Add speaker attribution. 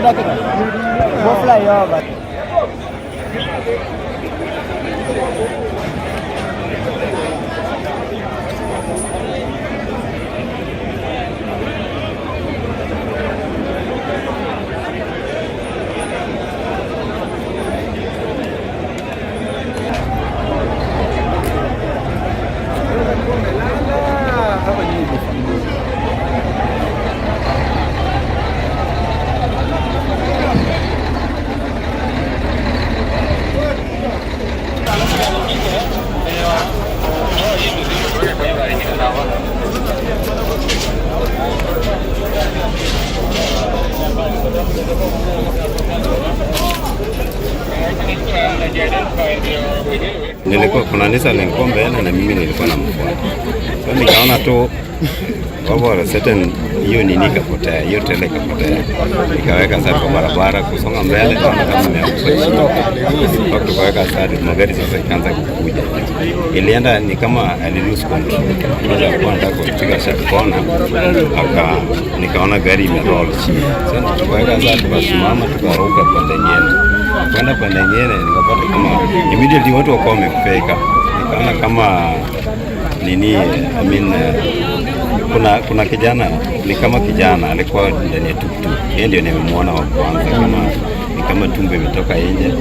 Speaker 1: Dakika. Bo flyover.
Speaker 2: Nilikuwa kuna Nissan nilikuwa mbele na mimi nilikuwa namfuata. So nikaona tu over a certain hiyo nini ikapotea, hiyo trailer ikapotea. Nikaweka sasa kwa barabara kusonga mbele, naona kama imeanguka chini. Kwa tukaweka sasa magari sasa ikaanza kukuja. Ilienda ni kama ali lose control. Kwanza alikuwa anataka kupiga sharp corner, aka nikaona gari imeroll chini. Sasa tukaweka sasa, tukasimama, tukaruka pande nyingine. Kwenda pande nyingine nikapata kama immediately watu wakawa wamefika. Nikaona kama nini, I mean, kuna kijana, ni kama kijana alikuwa ndani ya tuktuk, yeye ndio nimemwona wa kwanza, kama ni kama tumbo imetoka nje.